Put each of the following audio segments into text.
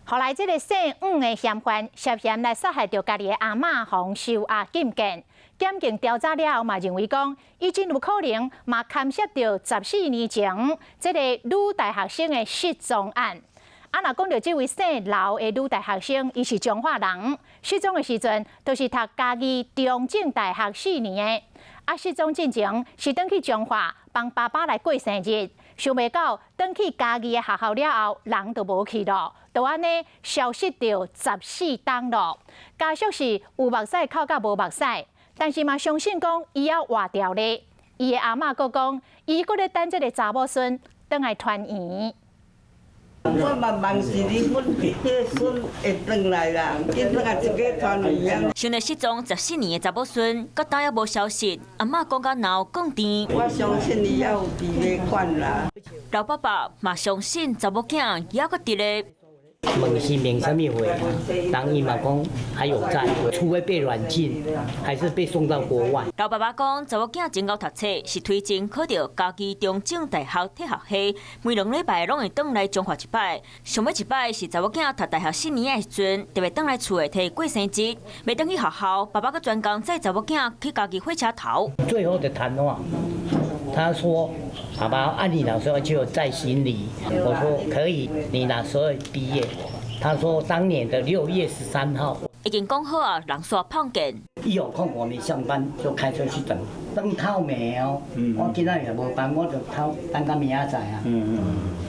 後來這个姓黃的嫌犯涉嫌來殺害著家己的阿嬤，予人收押禁見。檢警調查了後嘛，認為講，伊真有可能嘛牽涉著14年前這个女大學生的失蹤案。啊，若講著這位姓劉的女大學生，伊是彰化人，失蹤的時陣都是讀嘉義中正大學四年的。啊，失蹤進前是轉去彰化幫爸爸來過生日，想袂到轉去嘉義的學校了後，人就無去囉，就按呢消失著14冬囉。家屬是有目屎哭甲無目屎，但是嘛相信講伊猶活著咧。伊的阿嬤閣講，伊閣咧等這个查某孫轉來團圓。我嘛望是你阮彼个孫會轉來啦，緊轉來一家團圓啊。想著失蹤14年的查某孫，到今猶無消息，阿嬤講甲腦更甜。我相信伊猶有佇咧管啦。老爸爸嘛相信查某囝猶閣佇咧。問是問啥物話？人伊嘛講還有在，除非被軟禁，還是被送到國外。老爸爸講，查某囝前𠢕讀冊是推甄考著嘉義中正大學體育系，每2禮拜攏會轉來彰化一擺。上尾一擺是查某囝讀大學四年的時陣，特別轉來厝內替過生日，欲轉去學校，爸爸閣專工載查某囝去嘉義火車頭。最後的談話，他說：爸爸，按你哪時候就載行李？我說可以，你哪時候畢業？他說當年的6月13號。已經講好啊，人煞碰見。一有空我沒上班，就開車去等，等透暝哦。我今仔日無班，我就透等到明仔載啊。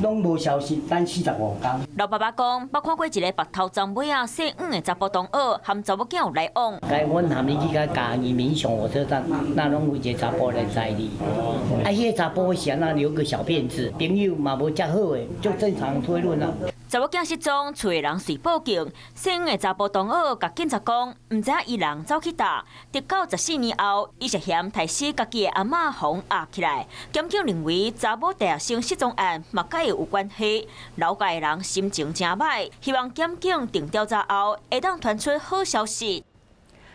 攏無消息，等45天。老爸爸講，捌看過一个白頭鬃尾仔姓黃的查埔同學，和查某囝有來往。該阮含伊去到嘉義民雄火車站，那攏有一个查埔來載你。啊，彼个查埔是按怎留個小辮子，朋友嘛無遮好的，就正常推論啊。查某囝失蹤，厝的人隨報警，姓黃的查埔同學共警察講，毋知影伊人走去佗。直到14年後，伊涉嫌刣死家己的阿嬤，予押起來。檢警認為查某大學生失蹤案嘛佮伊有關係，老家的人心情誠歹，希望檢警定調查後會當傳出好消息。